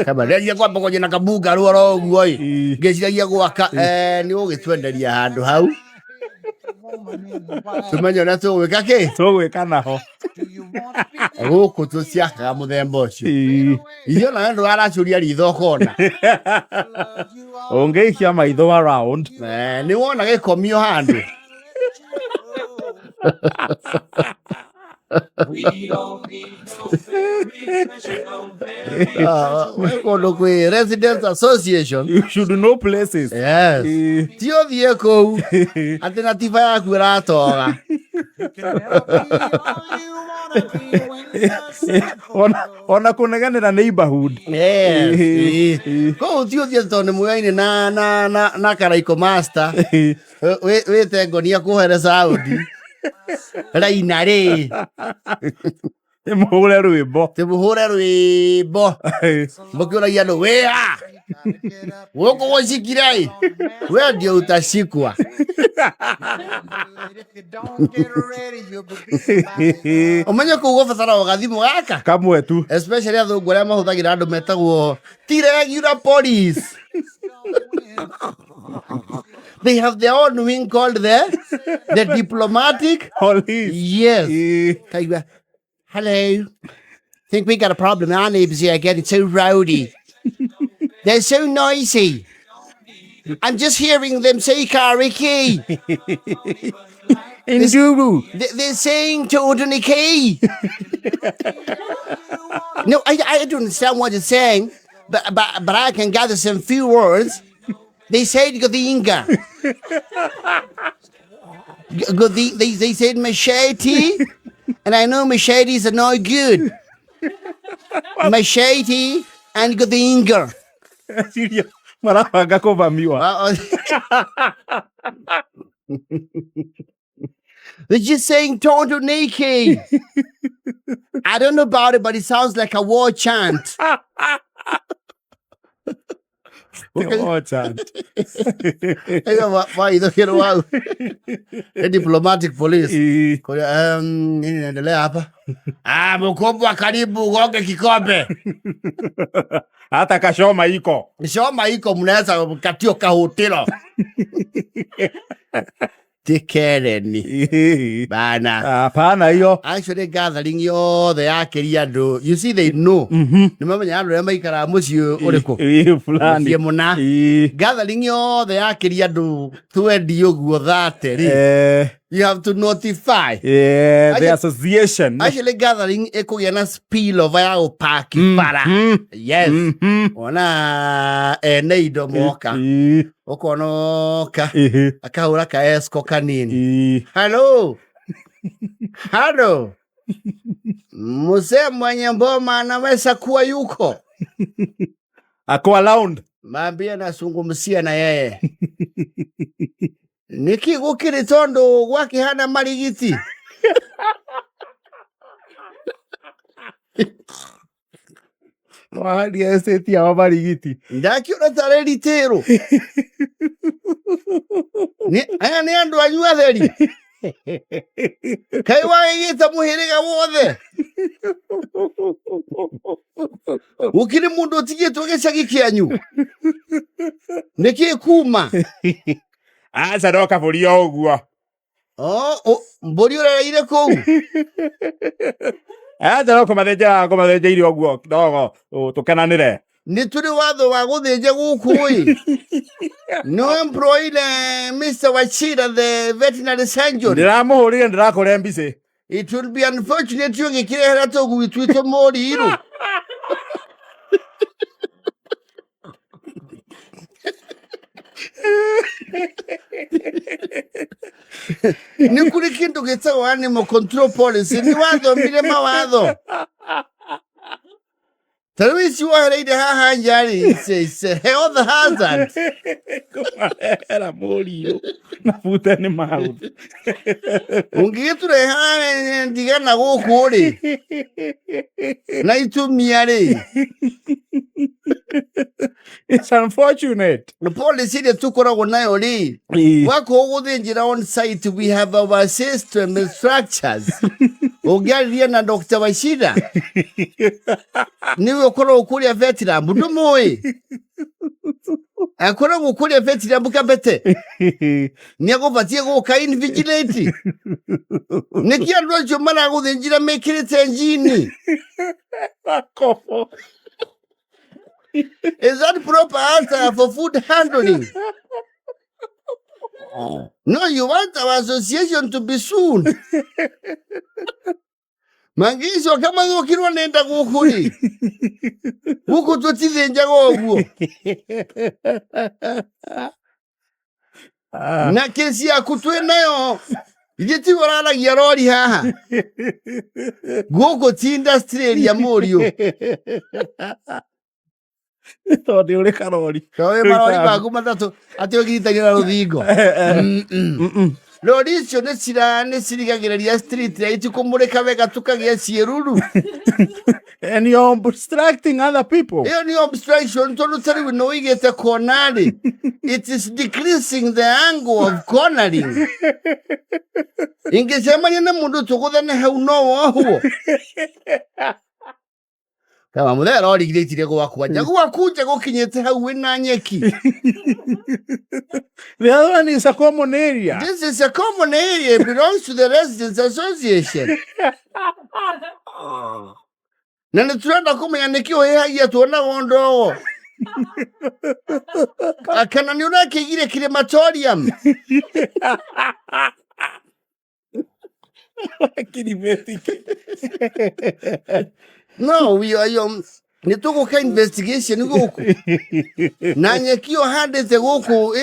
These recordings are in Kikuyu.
Kama rĩaria kwamba kwanjia na kabunga rwara ũguo ĩ ngĩciragia gwaka eh, nĩ ũgĩtwenderia handũ hau tũmenye ũrĩa tũgwĩka kĩ Tũgwĩka naho. Gũkũ tũciakaga mũthemba ũcio. Ithuĩ onawe ndũraracũria ritho ũkona. Ũngĩikia maitho around. Eh, nĩ wona gĩkomio handũ. Ah, wĩ kũndũ kwĩ residents association. You should know places. Yes. Ti ũthiĩ kũu atĩ na tiba yaku ĩratoga. Ona kũnegenera neighborhood. Yes. Kũu ti ũthiĩ tondũ nĩ muoyaine na karaiko master. Wĩte ngonia kũhere saudi raina rĩ. Mũhũre rwĩmbo. Tĩmũhũre rwĩmbo mũkĩũragia andũ wĩa gũkũ gũcikire ĩ we ndio utashikwa. Ũmenye kũu gũbatara o gathimũ gaka kamwe tu. Especially athũngũ arĩa mahũthagĩra andũ metagwo ti regular police. They have their own wing called the diplomatic police. Yes. Kaigua, "Hello. Think we got a problem. Our neighbors here are getting so rowdy. They're so noisy. I'm just hearing them say Kariki. Nduru. They're saying Todoniki. No, I don't understand what they're saying, but I can gather some few words. They said Godinga. They said machete, and I know machetes are no good. Machete and Godinga." Ciria marabanga kũvamiwa. They're just saying Tonto Niki. I don't know about it, but it sounds like a war chant. War chant. Waithũkĩrwo hau nĩ diplomatic police. Kũrĩa, nini inaendelea hapa? Ah, mkubwa, karibu ugonge kikombe. Hata kashoma iko. Shoma iko, mnaweza katio kahutiro tikereni bana. Hapana hiyo. Actually gathering yothe yakĩria andũ, you see, they know, nĩ mamenya andũ arĩa maikaraga mũciĩ ũrĩkũ. Fulani. Mũciĩ mũna. Gathering yothe yakĩria andũ 20 ũguo 30 rĩ, you have to notify the association. Actually gathering ĩkũgĩa na spillover ya gũpaki bara. Yes. Ona ene indo moka, ũkona oka akahũra ka esco kanini. "Hello, hello, mzee mwenye mboma anaweza kuwa yuko?" Ako around. Maambia nasungumsia na yeye niki gukiri tondu gwakihana marigiti. Waharia estate yao marigiti. Ndakiona tarĩ ritĩrũ. Aya nĩ andũ anyu atheri kaĩ wagĩgĩta mũhĩrĩga wothe gũkĩrĩ mũndũ ũtigĩtwo gĩcagi kĩanyu nĩkĩ kuma? Aca no kabũri o ũguo. Oh, mbũri ũrereire kũu? Aca no kũmathĩnjĩra kũmathĩnjĩire ũguo ndogo tũkenanĩre. Nĩ tũrĩ watho wa gũthĩnja gũkũ ĩ no employed Mr. Wachira, the veterinary surgeon. Ndĩramũhũrire ndĩrakũre mbicĩ. It will be unfortunate ũngĩkĩrehera tũgui twitũ mũrirũ. Nĩ kũrĩ kĩndũ gĩtagwo animal control policy. Nĩ wathomire mawatho? Ta rĩu ici wohereire haha nja rĩ, it's a health hazard. Kũmarehera mũrirũ na bute nĩ maũndũ. Ũngĩgĩtũreha ndigana gũkũ rĩ na itumia rĩ. It's unfortunate. Policy ĩrĩa tũkoragwo nayo rĩ, wako gũthĩnjĩra on site, we have our system and structures. Ũngĩaririe na Dr. Waicira nĩwe ũkoragwo kũrĩa Vietnam, ndũmũĩ? Akoragwo kũrĩa Vietnam Kabete, nĩ agũbatiĩ gũka invigilate. Nĩkĩ andũ acio maragũthĩnjira mekĩrĩte njini? Kobo. Is that proper answer for food handling? No, you want our association to be soon. Mangĩcoka mathũkirwo nĩ nda gũkũ rĩ, gũkũ tũtithĩnjaga ũguo. Na kesi yaku twĩ nayo ithuĩ tiwe ũraragia rori haha gũkũ ti industry area mũriũ. Tondũ ũrĩ karori. Tondũ marori maku matatũ atĩ ũgiritagia na rũthingo. Mm-mm. Rori icio nĩ cira nĩ cirigagĩrĩria street light kũmũrĩka wega tũkagĩa ciĩruru. And you're obstructing other people. Ĩyo nĩ obstruction tondũ ta rĩu nĩ ũigĩte kona rĩ, it is decreasing the angle of cornering. Ingĩcemania na mũndũ tũgũthane hau no wohwo. Kama mũthee rorigithĩtire gwakwa nja gwaku nja gũkinyĩte hau wĩna nyeki. The other one is a common area. This is a common area. It belongs to the residents association. Na nĩ tũrenda kũmenya nĩkĩ ũhĩhagia tuonago ndogo. Kana nĩ ũrakĩigire crematorium. Kirimĩtike. No, we are nĩ tũgũka investigation gũkũ. Na nyeki ũhandĩte gũkũ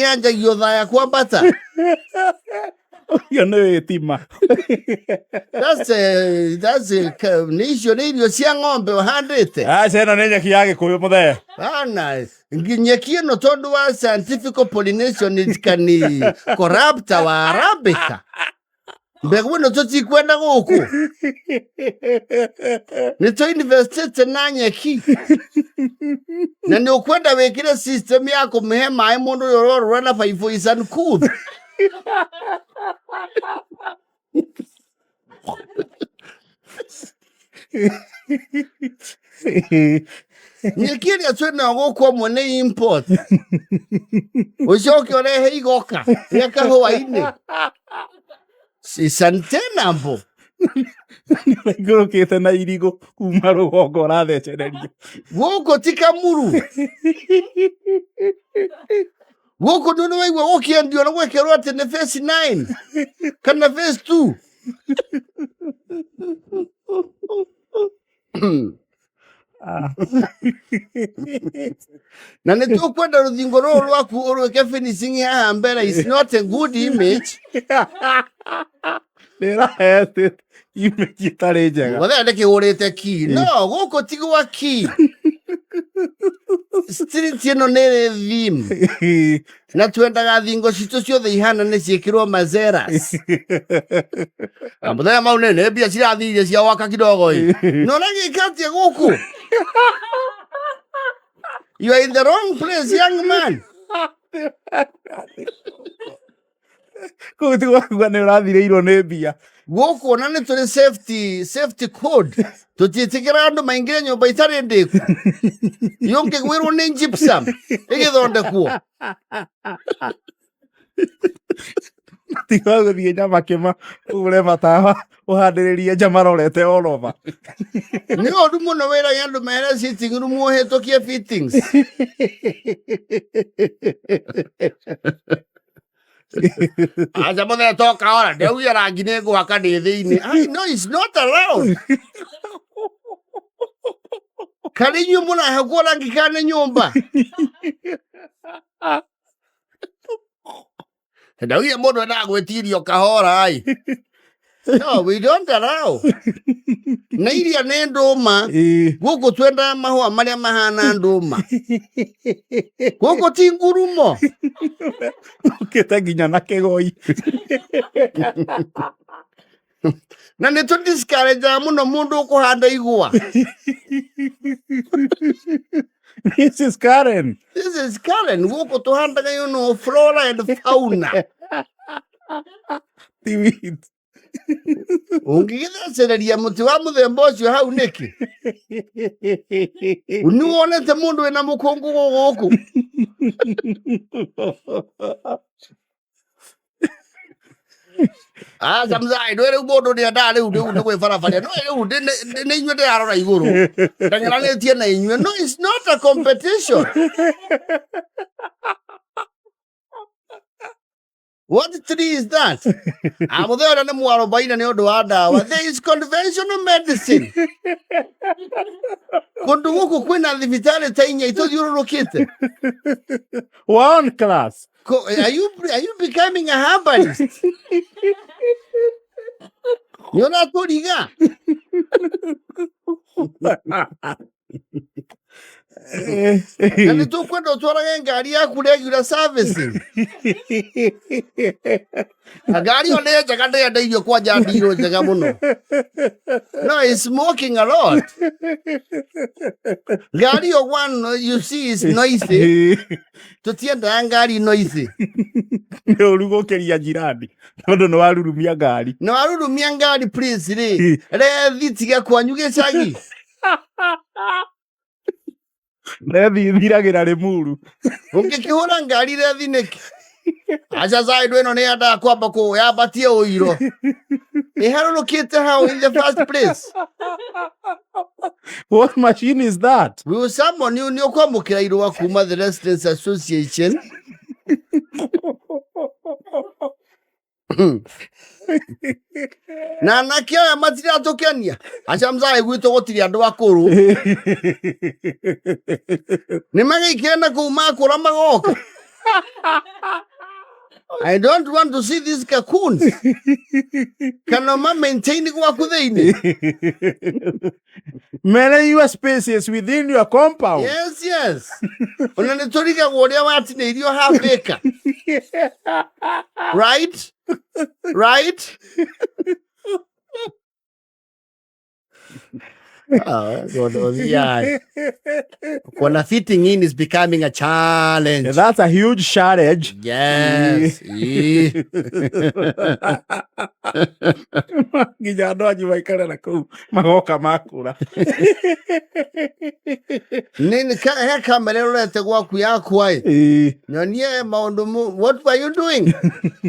yanjagio thaya kwambata. Ũcio nĩ wĩtima. That's nĩ icio nĩ irio cia ng'ombe ũhandĩte. Aca ĩno nĩ nyeki ya gĩkũyũ mũthee. Ana, nyeki ĩno tondũ wa scientific pollination it can corrupt our arabica. Mbegũ ĩno tũtikwenda gũkũ. Nĩ tũ investĩte na nyeki. Na nĩ ũkwenda wĩkĩre system ya kũmĩhe maĩ mũndũ ũyũ ũrorũra na baibũ is uncouth. Nyeki ĩrĩa twĩnayo gũkũ amwe nĩ import. Ũcoke ũrehe igoka rĩa kahũa-inĩ. It's untenable. Nĩũraikũrũkĩte na irigũ kuma rũgongo ũrathecererio. Gũkũ ti Kamuru. Gũkũ nĩ waigua gũkĩendio na gwĩkĩrwo atĩ nĩ phase 9 kana phase 2. Na nĩ tũkwenda rũthingo rũrũ rwaku ũrwĩke finishing haha mbere is not a good image. Nĩrahete image itarĩ njega. Mũthenya ndĩkĩgũrĩte ki. No, gũkũ ti gwa ki. Street ĩno nĩ ĩrĩ theme. Na twendaga thingo citũ ciothe ihana nĩ ciĩkĩrwo mazeras. Na mũthenya mau nĩ mbia cirathiire cia gwaka kidogo ĩ. Na ũragĩka atĩa gũkũ? You are in the wrong place, young man. Kũu ti gwakuga nĩ ũrathirĩirwo nĩ mbia. Gũkũ ona nĩ tũrĩ safety code. Tũtiĩtĩkĩra andũ maingĩre nyũmba itarĩ ndĩku. Yũngĩgwĩrwo nĩ gypsum ĩgĩthondekwo. Tiga gũthiĩ Nyamakĩma ũgũre matawa ũhandĩrĩrie nja marorete all over. Nĩ ũru mũno wĩrage andũ mehere sitting room ũhĩtũkie fittings. Aca mũthenya toka ora ndaugia rangi nĩ ngũhaka ndĩ thĩinĩ. I know it's not allowed. Karĩ inyuĩ mũrahakwo rangi kana nĩ nyũmba? Ndaugia mũndũ endaga gwĩtirio kahora ĩ. No, we don't allow. Na iria nĩ ndũma. Gũkũ twendaga mahũa marĩa mahana ndũma. Gũkũ ti ngurumo. Ũkĩte nginya na kĩgoi. Na nĩ tũ discourage mũno mũndũ ũkũhanda igwa. This is Karen. This is Karen. Gũkũ tũhandaga you know, flora and fauna. Ti weed. Ũngĩgĩthecereria mũtĩ wa mũthemba ũcio hau nĩkĩ? Nĩ wonete mũndũ wĩna mũkũngũgũ gũkũ? Aca mzai, ndwĩ rĩu mũndũ nĩendaga rĩu rĩu nĩ gwĩbarabaria. No rĩu nĩ inyuĩ ndĩrarora igũrũ. Ndeng'eranĩtie na inyuĩ. No, it's not a competition. What tree is that? Amũthĩ ũrĩa nĩ mwarobaine nĩ ũndũ wa ndawa. There is conventional medicine. Kũndũ gũkũ kwĩna thibitarĩ ta inya itũthiũrũrũkĩte. One class. Are you becoming a herbalist? Nĩ ũratũriga? Na nĩ tũkwenda ũtwarage ngari yaku regular servicing. Na ngari ĩyo nĩ njega ndĩendeirio kwanja ndirũ njega mũno. No, it's smoking a lot. Ngari ĩyo one you see is noisy. Tũtiendaga ngari noisy. Nĩ ũru gũkĩria njirani tondũ nĩ warurumia ngari. Na warurumia ngari please rĩ. Rethi tiga kwanyu gĩcagi. Rethi ithiragĩra Rĩmuru. Ũngĩkĩhũra ngari rethi nĩkĩ? Aca zaĩ ndũ ĩno nĩ yendaga kwamba kũ yambatie ũiro. Ĩharũrũkĩte how in the first place? What machine is that? We will summon you nĩ ũkwamũkĩra irũa kuma the Residents Association. Na anake aya matiratũkenia. Aca mzaĩ gwitũ gũtirĩ andũ akũrũ. Nĩ magĩikire na kũu makũra magoka. I don't want to see these cocoons. Kana ma maintain gwaku thĩinĩ. Many your spaces within your compound. Yes. Ona nĩ tũrigagwo ũrĩa watinĩirio half acre. Right? Right? Ah, God, yeah. Kuona fitting in is becoming a challenge. That's a huge challenge. Yes. Ii. Nginya andũ anyu maikare na kũu magoka makũra. Nini he kamera ĩrorete gwaku yakwa ĩ. Nyonie maũndũ what were you doing?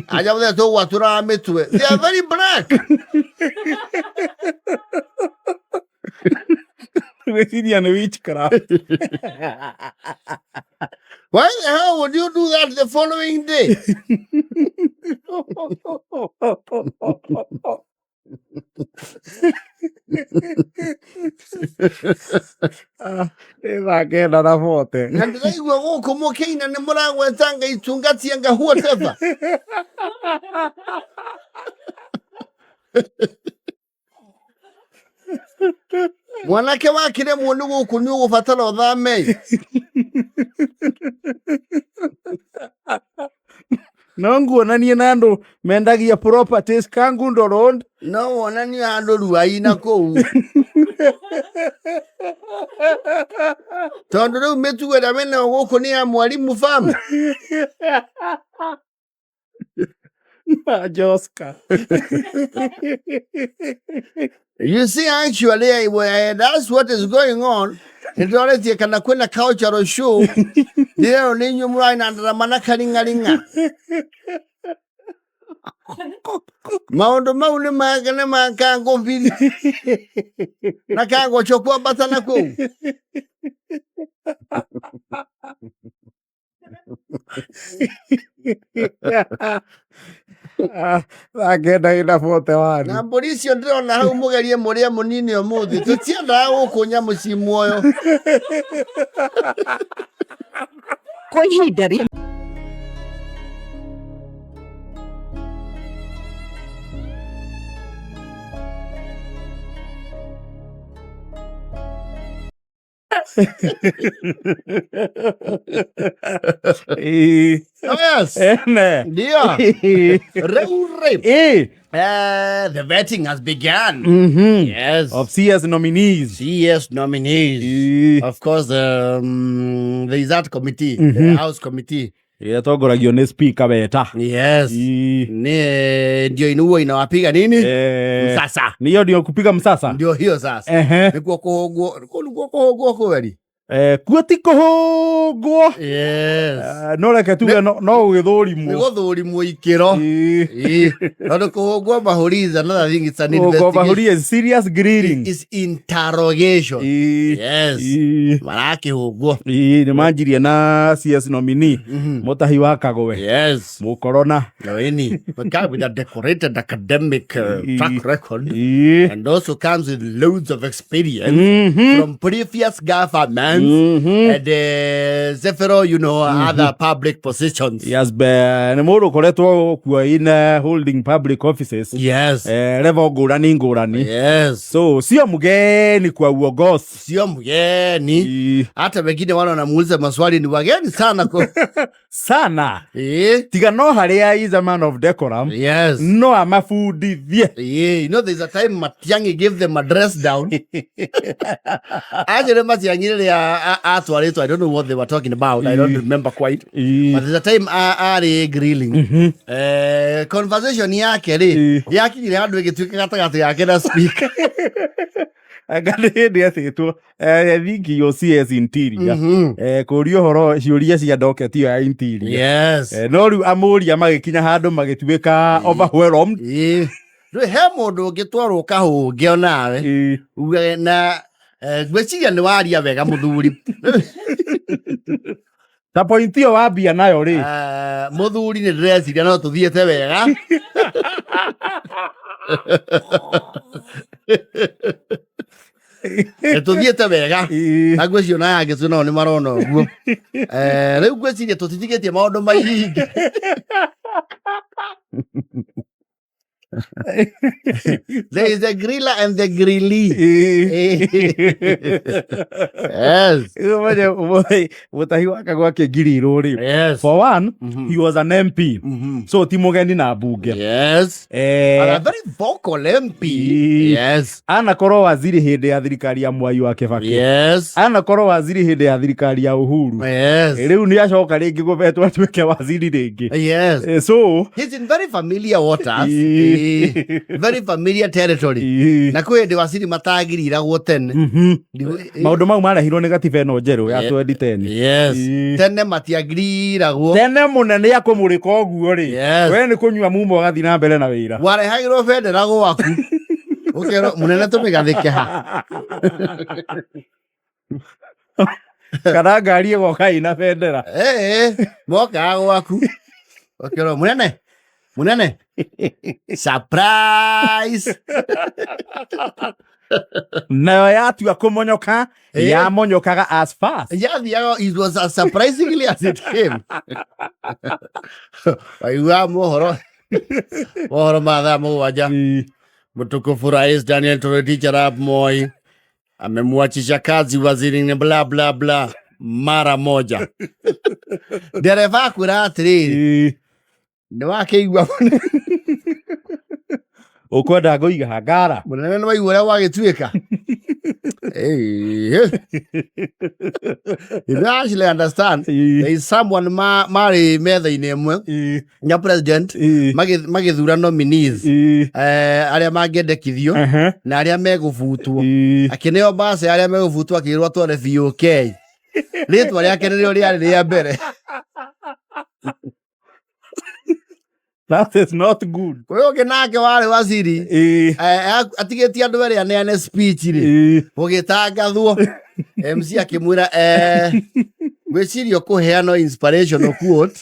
Aja mũthenya tũgwatũraga mĩtwe. They are very black. Gwĩciria nĩ witchcraft. Why the hell would you do that the following day? Ah, nĩ thaa kenda na bote. Na ndĩraigua gũkũ mũkĩina nĩ mũragwetanga itungatia nga whatever. Mwanake wakĩremwo nĩ gũkũ nĩ ũgũbatara ũthame. No nguonanie na andũ mendagia properties Kangundo Road. No wonanie handũ ruai na kũu. Tondũ rĩu mĩtugo ĩrĩa wĩnayo gũkũ nĩ ya mwarimu fam. Na Joska. You see, actually, that's what is going on. Nĩndĩroretie kana kwĩna cultural show. Ndĩrerwo nĩ inyuĩ mũrarĩ na ndarama na karing'aring'a. Maũndũ mau nĩ ma kangũbiri na kangoco kwambata na kũu. Ah, thaa kenda ina bote wani. Na mbũri icio ndĩrona hau mũgerie mũrĩe mũnini ũmũthĩ. Tũtiendaga gũkũ nyamũ ci muoyo. Kwa ihinda rĩa Oh, yes. Ene. Ndio. Rĩu rĩ. The vetting has begun. Yes. Of CS nominees. CS nominees. Of course, there is that committee, the House committee. Ĩrĩa ĩtongoragio nĩ speaker weta. Yes. Ii. Ni ndio inuo inawapiga nini? Msasa. Niyo ndio kupiga msasa. Ndio hiyo sasa. Nikuo kuhũngwo, kũu nĩkuo kũhũngwo kweri. Kuo ti kũhũngwo. Yes. No reke tuge no Nĩ gũgĩthũrimwo. gũthũrimwo ikĩro. Ii. Ii. Tondũ kũhũngwo mahũri is another thing, it's an Kũhũngwo investigation. mahũri is serious grilling. Is interrogation. Ii. Yes. Ii. Marakĩhũngwo. Ii, nĩ manjirie na CS nominee Mũtahi wa Kagwe Yes. Mũkorona. Noini. The guy with a decorated academic track record. Ii. And also comes with loads of experience from previous governments and several, other public positions. Yes, nĩ mũndũ ũkoretwo kuo in holding public offices. Yes. Level ngũrani ngũrani. Yes. So sio mgeni kwa uongozi. Sio mgeni. Ii. Hata wengine wale wanamuuliza maswali ni wageni sana kwa. Sana. Tiga no harĩa is a man of decorum. Yes. No amabundithie. Yeah, there's a time Matiang'i gave them a dress down. Actually, Matiang'i rĩrĩa atwarĩtwo, I don't know what they were talking about. I don't remember quite. But there's a time arĩ grilling. Conversation yake rĩ, yakinyire handũ ĩgĩtuĩka gatagatĩ gake na speaker. Anga nĩ hĩndĩ etĩtwo I think your CS interior. Kũria ũhoro ciũria cia docket ĩyo ya interior. Yes. No rĩu amũria magĩkinya handũ magĩtuĩka overwhelmed. Ĩĩ. Rĩu he mũndũ ũngĩtwarwo kahũnge onawe ugage na ngwĩciria nĩ waria wega mũthuri. Ta point ĩyo wambia nayo rĩ. Mũthuri nĩ ndĩreciria no tũthiĩte wega. Nĩ tũthiĩte wega. Na ngwĩciria ona aya angĩ twĩ nao nĩ marona ũguo. Rĩu ngwĩciria tũtitigĩtie maũndũ maingĩ. There is the griller and the grillee. Yes. Ũmenye ũmũthĩ Mũtahi wa Kagwe akĩngirirwo rĩ. Yes. For one, he was an MP. So ti mũgeni na mbunge. Yes. And a very vocal MP. Yes. Anakorwo waziri hĩndĩ ya thirikari ya Mwai wa Kibaki. Yes. Anakorwo waziri hĩndĩ ya thirikari ya Uhuru. Yes. Rĩu nĩ acoka rĩngĩ gũbetwo atuĩke waziri rĩngĩ. Yes. So He's in very familiar waters. Very familiar territory. Na kwĩ hĩndĩ waciri matagiriragwo tene. Maũndũ mau marehirwo nĩ gatiba ĩno njerũ ya 2010. Yes. Tene matiagiriragwo. Tene mũnene akũmũrĩka ũguo rĩ. Yes. We nĩ kũnyua mumo ũgathiĩ na mbere na wĩra. Warehagĩrwo bendera gwaku. Ũkerwo mũnene tũmĩgathĩke ha. Kana ngari ĩgoka ĩna bendera. Mokaga gwaku. Ũkerwo mũnene. Mũnene. Surprise. Nayo yatua kũmonyoka yamonyokaga as fast. Yathiaga it was as surprisingly as it came. Waiguaga mohoro mohoro ma thaa 7. Mtukufu Rais Daniel Toroitich arap Moi amemwachisha kazi waziri ni bla bla bla mara moja. Ndereba akwĩra atĩrĩrĩ, nĩ wakĩigua Ũkwenda ngũiga ha ngara. Mũnene nĩ waigua ũrĩa gwagĩtuĩka. You don't actually understand. There is someone marĩ metha-inĩ ĩmwe na president magĩthura nominees arĩa mangĩendekithio na arĩa megũbutwo. Akĩneo mbaca ya arĩa megũbutwo akĩrwo atware BOK. Rĩtwa rĩake nĩrĩo rĩarĩ rĩa mbere. That is not good. Ũyũ ũngĩ nake warĩ waziri atigĩtie andũ erĩ aneane speech rĩ gũgĩtangathwo MC akĩmwĩra ngwĩciria ũkũheana inspirational quote.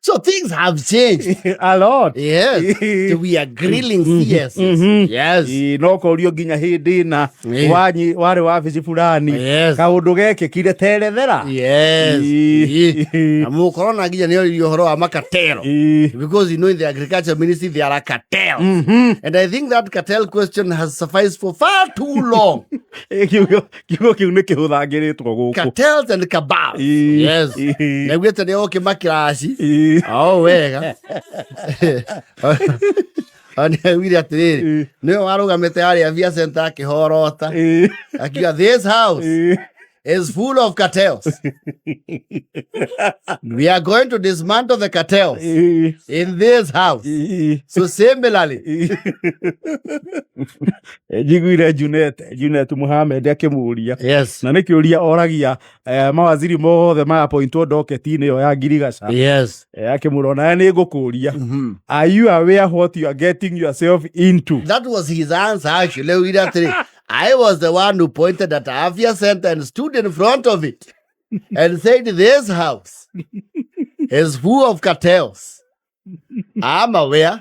So things have changed. A lot. Yes. We are grilling CSs. Yes. No korio nginya hĩndĩ ĩna warĩ wabici fulani. Yes. Kaũndũ gekĩkire terethera. Yes. Na mũkorona nginya nĩ oririe ũhoro wa makatero. Because in the agriculture ministry there are cartels. And I think that cartel question has sufficed for far too long. Kiugo kĩu nĩ kĩhũthangĩrĩtwo gũkũ. Cartels and cabals. Yes. Naiguĩte nĩ ũkĩmakiraci. O wega. Nĩaugire atĩrĩrĩ, nĩwe warũgamĩte harĩa Via Center akĩhorota. Akiuga this house is full of cartels. We are going to dismantle the cartels in this house. So similarly, Njiguire Junet Mohamed akĩmũria, yes, na nĩ kĩũria oragia mawaziri mothe ma appointwo docket-inĩ ĩyo ya ngirigaca. Akĩmũra onawe nĩ ngũkũria, are you aware what you are getting yourself into? That was his answer, actually. Oigire atĩrĩ, "I was the one who pointed at Afia Center and stood in front of it and said, 'This house is full of cartels.' I'm aware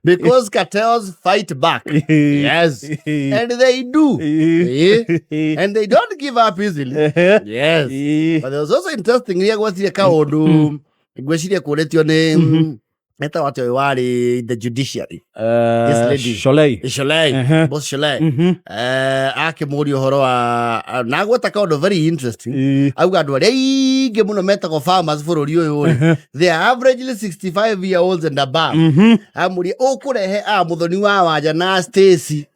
because cartels fight back." Yes. And they do. And they don't give up easily. Yes. But there was also interesting rĩrĩa gwetire kaũndũ ngwĩciria kũrĩtio nĩ etagwo atĩ ũyũ warĩ the judiciary. This lady. Sholei. Sholei. Boss Sholei. Akĩmũria ũhoro wa na gweta kaũndũ very interesting. Auga andũ arĩa aingĩ mũno metagwo farmers bũrũri ũyũ rĩ, they are averagely 65 year olds and above. Amũria ũkũrehe a Mũthoni wa Wanja na Stacy,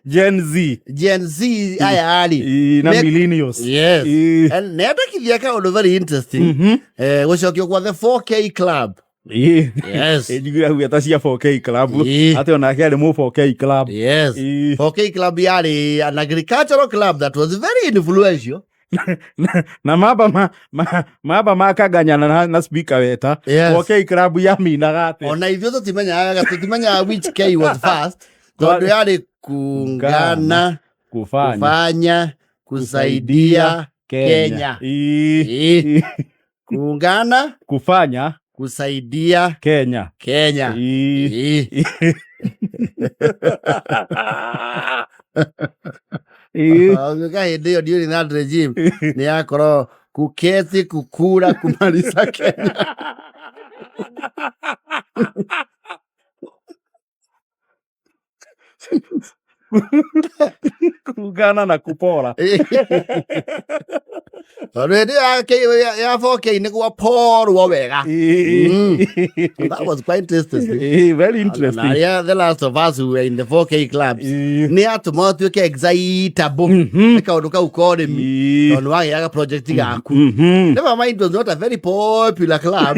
Gen Z. Gen Z aya rĩ, Na millennials. Yes. And nĩendekithia kaũndũ very interesting, gũcokio kwa the 4K Club. Yes. Njiguire augĩte cia 4K Club. Atĩ onake arĩ mũ 4K Club. Yes. 4K Club yarĩ an agricultural club that was very influential. Na mamba makanganyana na speaker weta. 4K Club yaminaga atĩ Ona ithuĩ tũtimenyaga wega, tũtimenyaga which K was first, tondũ yarĩ kuungana, kufanya, kufanya, kusaidia Kenya. Ĩĩ. Kuungana, kufanya, kusaidia Kenya. Kenya. Ĩĩ. Ũngĩũka hĩndĩ ĩyo during that regime nĩ yakorwo kuketi, kukura, kumaliza Kenya. Kuungana na kupora. Tondũ hĩndĩ ĩyo ya 4K nĩ gwaporwo wega. That was quite interesting. Very Na interesting. arĩa the last of us who were in the 4K clubs, nĩ yatũma ũtuĩke excitable nĩ kaũndũ kau ka ũrĩmi, tondũ nĩ wagĩaga project gaku. Never mind, it was not a very popular club,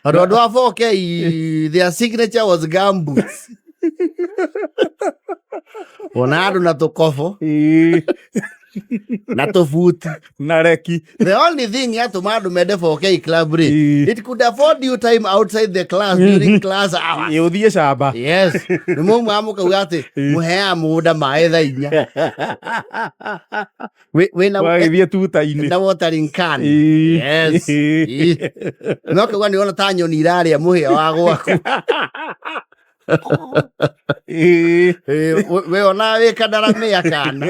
tondũ andũ a 4K, their signature was gumboots, ona andũ na tũkobo na tũbuti. Na reki. The only thing yatũma andũ mende 4K Club rĩ, it could afford you time outside the class during class hours. Ĩ, ũthiĩ camba. Yes, nĩ mauma mũkauga atĩ mũheaga mũgũnda maĩ thaa 4 wĩna Wagĩthiĩ tuta-inĩ. Na watering can. Yes. No kauga nĩ wona ta nyoni irarĩa mũhĩa wa gwaku. We ona wĩ kandaramĩa kana.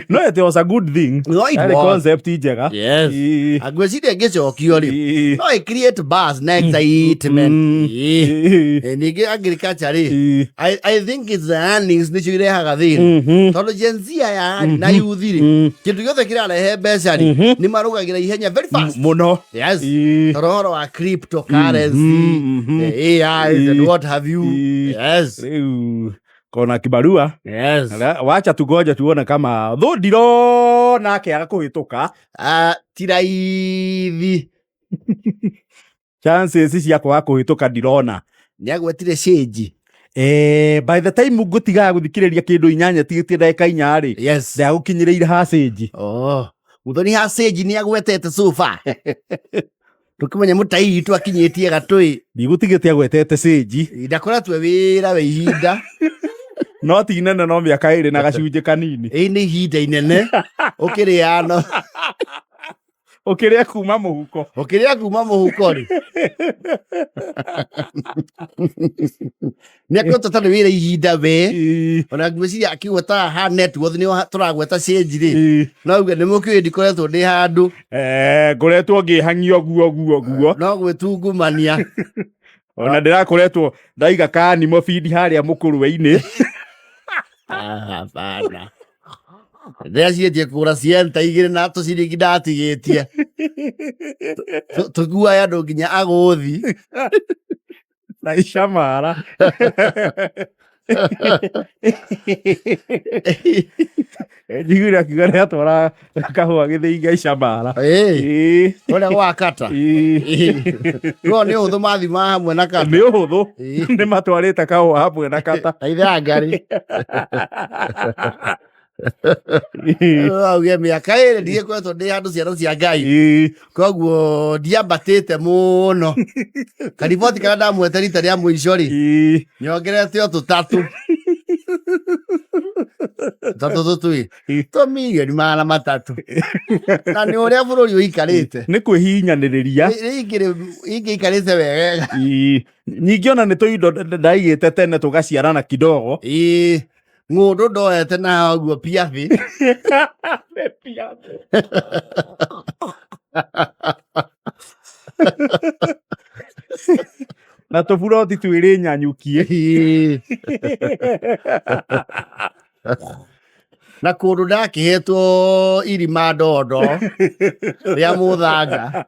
No, it was a good thing. No, it Yarĩ was. concept njega. Yes. Ngwĩciria ngĩcokio rĩ, no ĩ create buzz na excitement. Ningĩ agriculture rĩ, I think it's the earnings nĩcio irehaga thĩna, tondũ Gen Z aya rĩ, na youth rĩ, kĩndũ gĩothe kĩrarehe mbeca rĩ, nĩ marũgagĩra ihenya, very fast. Mũno. Yes, tondũ ũhoro wa cryptocurrency, AIs and what have you. Yes. Rĩu kona kibarua. Yes. Wacha tugoje tuone kama thũ ndirona akĩaga kũhĩtũka. Ah, ti raithi. Chances cia kwaga kũhĩtũka ndirona. Nĩ agwetire cĩnji. By the time ngũtigaga gũthikĩrĩria kĩndũ 8 tigĩtie ndagĩka 4 rĩ, ndagũkinyĩrĩire hacĩnji. Oh, Muthoni hacĩnji nĩ agwetete so far, tũkĩmenya mũtai witũ akinyĩtie gatũĩ. Ndigũtigĩte agwetete cĩnji. Ndakoretwo wĩra we ihinda. No ti nene, no mĩaka 2 na gacunjĩ kanini. Ĩ, nĩ ihinda inene ũkĩrĩa no Ũkĩrĩa kuma mũhuko. Ũkĩrĩa kuma mũhuko rĩ, nĩ akoretwo atarĩ wĩra ihinda we. Ona ngwĩciria akĩgweta ha net worth nĩ tũragweta cĩnji rĩ, no auge nĩ mũkĩũĩ ndikoretwo ndĩ handũ. Ngoretwo ngĩhang'io guo guo guo. No gwĩtungumania. Ona ndĩrakoretwo ndaiga kanimo bindi harĩa mũkũrwe-inĩ. Ah, hapana, ndĩraciĩtie kũgũra cienta 2 na tũciringi ndatigĩtie tũkuae andũ nginya agũthi. Na icamara. Njiguire akiuga nĩ atwara kahũa gĩthĩi ngaica mbara. Ĩĩ, Ĩĩ, ũrĩa gwa kata. Ĩĩ. No nĩ ũhũthũ mathima hamwe na kata. Nĩ ũhũthũ. Ĩĩ. Nĩ matwarĩte kahũa hamwe na kata. Na ithangari. Auge mĩaka ĩrĩ ndigĩkoretwo ndĩ handũ ciana cia Ngai. Ĩĩ. Koguo ndiambatĩte mũno. Kariboti karĩa ndamwete rita rĩa mũico rĩ, Ĩĩ. nyongerete o tũtatũ. Tũtatũ tũtwĩ. Tũ mirioni 300. Na nĩ ũrĩa bũrũri ũikarĩte. Nĩ kwĩhinyanĩrĩria. Ingĩikarĩte wegega. Ĩĩ. Ningĩ ona nĩ tũindo ndaigĩte tene tũgaciarana kidogo. Ĩĩ. Ng'ũndũ ndoete na ũguo piathi. Na tũburoti twĩrĩ nyanyũkie. Ĩĩ. Na kũndũ ndakĩhetwo irima ndondo rĩa mũthanga.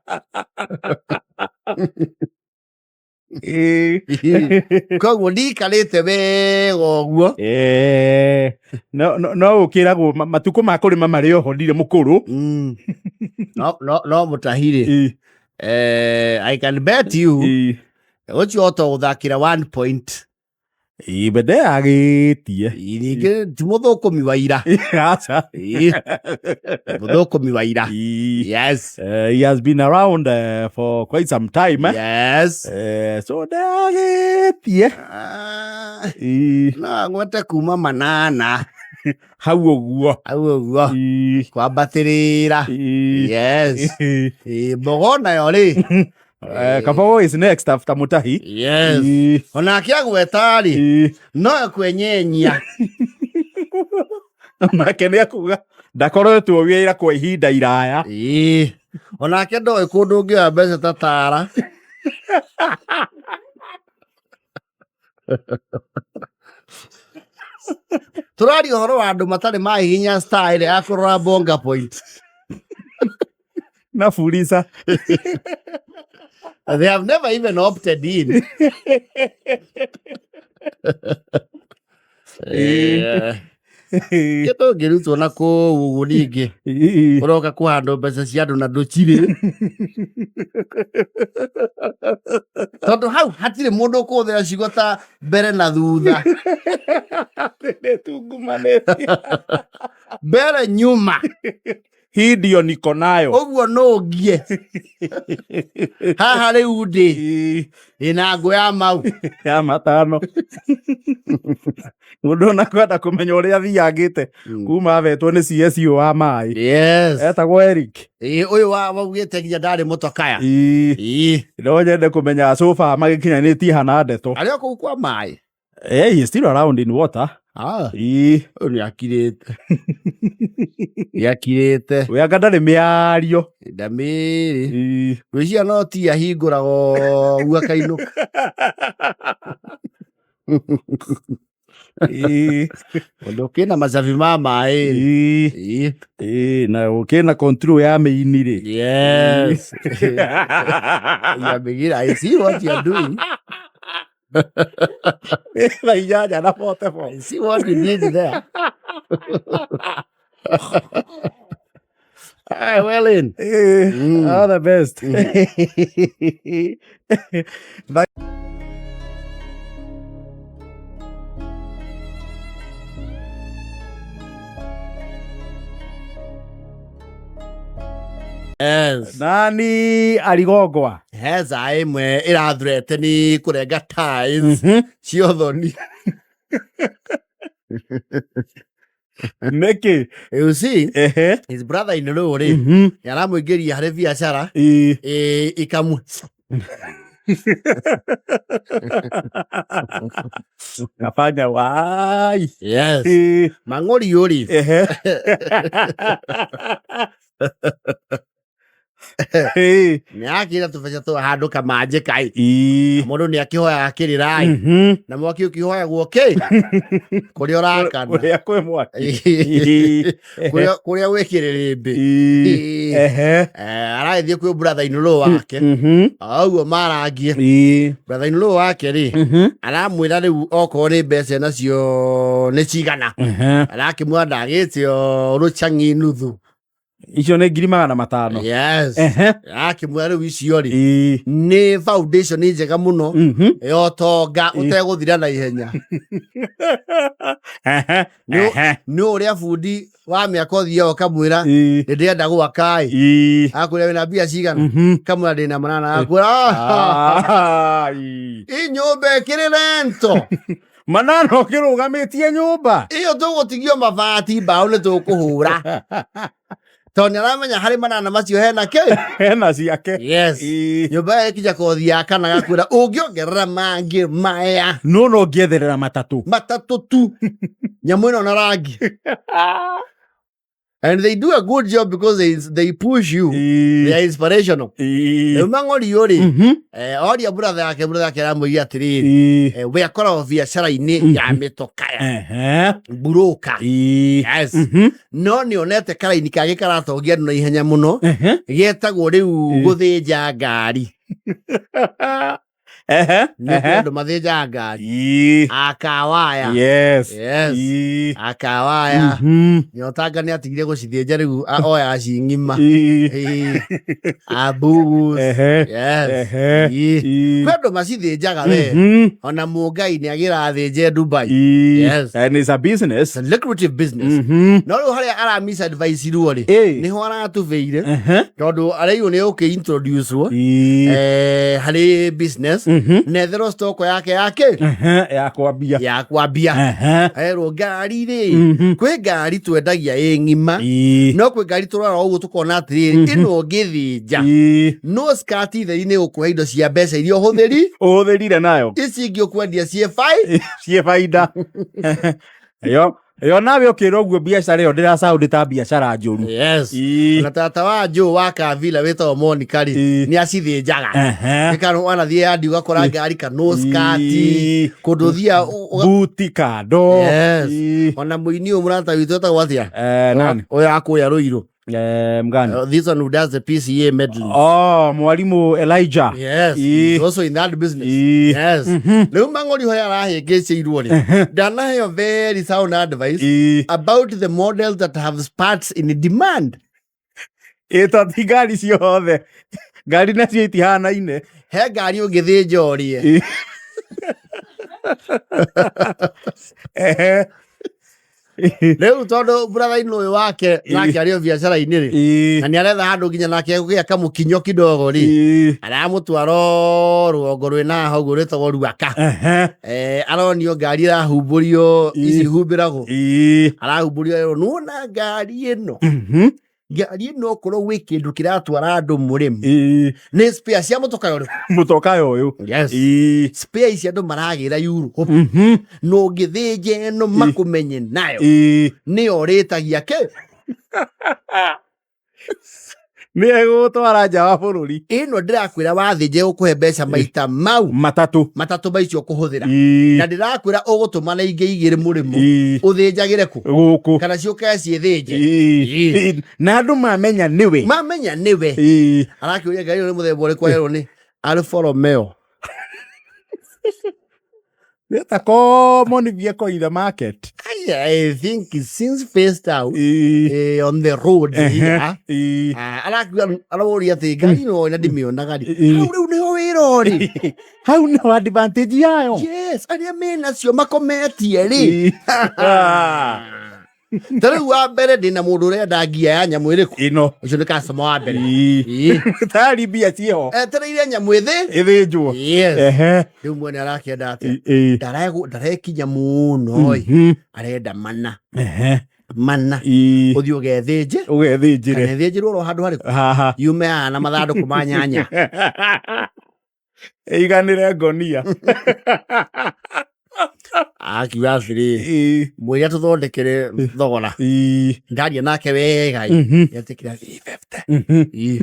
Ĩĩ. Koguo ndikarĩte wega ũguo. Eh, no ũkĩragwo matukũ ma kũrĩma marĩ oho ndirĩ mũkũrũ. No mũtahirĩ. Ĩĩ, I can bet you ĩĩ. ũcio ota gũthakĩra 1 point. Ĩĩ, be ndeyagĩtie. Ningĩ ti mũthũkũmi wa ira. Aca. Ĩĩ, mũthũkũmi wa ira. Ĩĩ. Yes. He has been around for quite some time, eh? Yes. So ndeyagĩtie. Ah, Ĩĩ, no agwete kuma 8 hau ũguo. Hau ũguo. Ĩĩ, Kwambatĩrĩra. ĩĩ. Yes. Ĩĩ. Ĩĩ, mbogo nayo rĩ. Kabogo is next after Mutahi. Yes. Ĩĩ, Onake agweta rĩ, ĩĩ. no ekwenyenyia. Nake nĩ akuga ndakoretwo wĩra kwa ihinda iraya. Ĩĩ. Onake ndoĩ kũndũ ũngĩoya mbeca ta tara. Tũraria ũhoro wa andũ matarĩ mahihinya star ĩrĩa ya kũrora Bonga Point. Na Fuliza. They have never even opted in. Kĩndũ ũngĩrutwo na kũu ũguo ningĩ ũroka kũhandwo mbeca cia andũ na ndũcirĩ, tondũ hau hatirĩ mũndũ ũkũhũthĩra ciugo ta mbere na thutha. Nĩtungumanĩtie. Mbere nyuma. Hii ndio niko nayo. Ũguo nũngie haha rĩu ndĩ ĩna ngũ ya mau. Ya matano. Mũndũ ona kwenda kũmenya ũrĩa athiangĩte kuma avetwo nĩ CSO wa maĩ. Yes. Etagwo Eric. Ĩĩ, ũyũ wa waugĩte nginya ndarĩ mũtokaya. Ĩĩ. Ĩĩ. No nyende kũmenya sofa magĩkinyanĩtie hana ndeto. Arĩ o kũu kwa maĩ. Eh, he is still around in water. Ah, Ĩĩ. ũyũ nĩ akirĩte. Nĩ akirĩte. We anga ndarĩ mĩario. Ndamĩrĩ. Ĩĩ. Ngwĩciria no ti ahingũraga ũguo akainũka. Ĩĩ. Ũndũ kĩna macabi ma maĩ. Ĩĩ. Ĩĩ. Ĩĩ, na ũkĩna control ya mĩini rĩ. Yes. You begin, I see what you are doing. Thaa inyanya na 44. I see what you did there. Hi, well in. Ĩĩ, all the best. Yes. Nani arigongwa? Heza ĩmwe ĩrathurete nĩ kũrenga ties cia ũthoni. Nĩkĩ? You see, Ehe. his brother in law rĩ, nĩ aramũingĩria harĩ biacara Ĩĩ. ĩkamwe. Gabanya wai. Yes. Ĩĩ. Mang'ũriũ rĩ, Ehe. Ĩĩ. Nĩ akĩra tũbeca twa handũ kamanjĩ kai. Ĩĩ. Mũndũ nĩ akĩhoyaga kĩrĩrai. Na mwaki ũkĩhoyagwo kĩ? Kũrĩa ũrakana. Kũrĩa kwĩ mwaki. Ĩĩ. Kũrĩa kũrĩa gwĩ kĩrĩrĩmbĩ. Ĩĩ. Ĩĩ. Ehe. Aragĩthiĩ kwĩ brother in law wake. O ũguo marangie. Brother in law wake rĩ, aramwĩra rĩu okorwo nĩ mbeca nacio nĩ cigana. Arakĩmwĩra ndagĩtio rũcang'i nuthu. Icio nĩ 500,000. Yes. Ehe. Arakĩmwĩra rĩu icio rĩ, Ĩĩ. nĩ foundation njega mũno ya ũtonga ũtegũthira na ihenya. Ehe. Ehe. Nĩ ũrĩa bundi wa mĩaka ũthiaga ũkamwĩra Ĩĩ. nĩ ndĩrenda gwaka ĩ. Ĩĩ. Akwĩra wĩna mbia cigana? Kamwĩra ndĩna 8. Akwĩra Ah, ĩĩ. ĩ nyũmba ĩkĩrĩ rento. 8 ũkĩrũgamĩtie nyũmba. Ĩyo tũgũtigio mabati mbaũ nĩ tũkũhũra. Tondũ nĩ aramenya harĩ 8 macio hena kĩ? Hena ciake. Yes. Ĩĩ. Nyũmba ĩyo ĩkinya kothi ya kana gakwĩra ũngĩongerera mangĩ maya. No no ngĩetherera 3. 3 tu. Nyamũ ĩno na rangi. And they do a good job because they push you. They are inspirational. Ĩĩ. Rĩu mang'ori rĩ, oria brother yake, brother yake aramwĩria atĩrĩrĩ, we akoragwo biacara-inĩ ya mĩtokaya. Mburũka. Yes. No nĩ onete karaini kangĩ karatongia andũ na ihenya mũno, getagwo rĩu gũthĩnja ngari. Nĩ kũrĩ andũ mathĩnjaga ngari. Akawaya. Yes. Yes. Ĩĩ. Akawaya. Nyotanga nĩ atigire gũcithĩnja rĩu oya cing'ima. Ĩĩ. Abugus. Yes. Ĩĩ. Kwĩ andũ macithĩnjaga we. Ona Mũngai nĩ agĩrathĩnje Dubai. Yes. And it's a business. It's a lucrative business. No rĩu harĩa ara misadvice ruo rĩ, nĩho aratubĩire. Tondũ araigwo nĩ ũkĩ introduce wo, harĩ business. Netherwo stock yake yake Ya kwambia. Ya kwambia. Erwo ngari rĩ, kwĩ ngari twendagia ĩ ng'ima. No kwĩ ngari tũrora ũguo tũkona atĩrĩrĩ, ĩno ũngĩthĩnja. No skati theri nĩ ũkũhe indo cia mbeca iria ũhũthĩri. Ũhũthĩrire nayo. Ici ingĩ ũkwendia ciĩ bai. Ciĩ baida. Yo, yo nawe ũkĩra ũguo biacara ĩyo ndĩra sound ta biacara njũru. Yes. Na tata wa Joe wa Kavila wĩtagwo Monica rĩ, nĩ acithĩnjaga. Nĩ wanathiĩ yandi ũgakora ngari kana skati. Kũndũ ũthiaga Buti kando. Yes. Ona mũini ũyũ mũrata witũ etagwo atĩa? Nani? Ũyũ wa kũrĩa Rũirũ. Mgani? This one who does the PCA medley. Oh, mwalimu Elijah. Yes. He's also in that business. Yes. Rĩu mang'ori hoya arahĩngĩcĩirwo rĩ, ndanaheo very sound advice about the models that have parts in demand. Ĩ to ti ngari ciothe. Ngari nacio itihanaine. He ngari ũngĩthĩnja ũrĩe. Rĩu tondũ brother-in ũyũ wake nake arĩ o biacara-inĩ rĩ, na nĩ aretha handũ nginya nake egũgĩa kamũkinyo kidogo rĩ, aramũtwara o rũgongo rwĩna haha ũguo rwĩtagwo Ruaka. Aronio ngari ĩrahumbũrio, ici humbĩragwo. Arahumbũrio erwo, nĩwona ngari ĩno? Ngari ĩno okorwo gwĩ kĩndũ kĩratwara andũ mũrĩmo. Nĩ spare cia mũtoka ũyũ. Mũtoka ũyũ. Yes. Spare ici andũ maragĩra Europe. Na ũngĩthĩnja ĩno makũmenye nayo. Nĩyo ũrĩtagia kĩ? Nĩ egũgũtwara nja wa bũrũri. Ĩno ndĩrakwĩra wathĩnja ĩgũkũhe mbeca maita mau. 3. 3 ma icio ũkũhũthĩra. Na ndĩrakwĩra ũgũtũma na ingĩ 2 mũrĩmo. Ũthĩnjagĩre kũ? Gũkũ. Kana ciũke ciĩthĩnje. Na andũ mamenya nĩwe. Mamenya nĩwe. Arakĩũria ngari ĩno nĩ mũthemba ũrĩkũ erwo nĩ Alfa Romeo. It's a common vehicle in the market. I think since phased out, on the road here, araũria atĩ ngari ĩno na ndĩmĩonaga rĩ. Hau rĩu nĩho wĩra ũrĩ. Hau nĩho advantage yayo. Yes, arĩa menacio makometie rĩ. Ta rĩu wa mbere ndĩna mũndũ ũrenda ngia ya nyamũ ĩrĩkũ? Ĩno. Ũcio nĩ customer wa mbere. Tayari mbia ciĩho. Etereire nyamũ ĩthĩ. Ĩthĩnjwo. Yes. Rĩu mwene arakĩenda atĩa? Ndarekinya mũno ĩ. Arenda mana. Mana. Ũthiĩ ũgethĩnje. Ũgethĩnjĩre. Kana ĩthĩnjĩrwo oro handũ harĩkũ? Haha. Yume haha na mathandũkũ ma nyanya. Ĩiganĩre ngonia. Akiuga atĩrĩ, mwĩre tũthondekere thogora. Ndaria nake wega ĩ, etĩkĩra 350. Ĩ.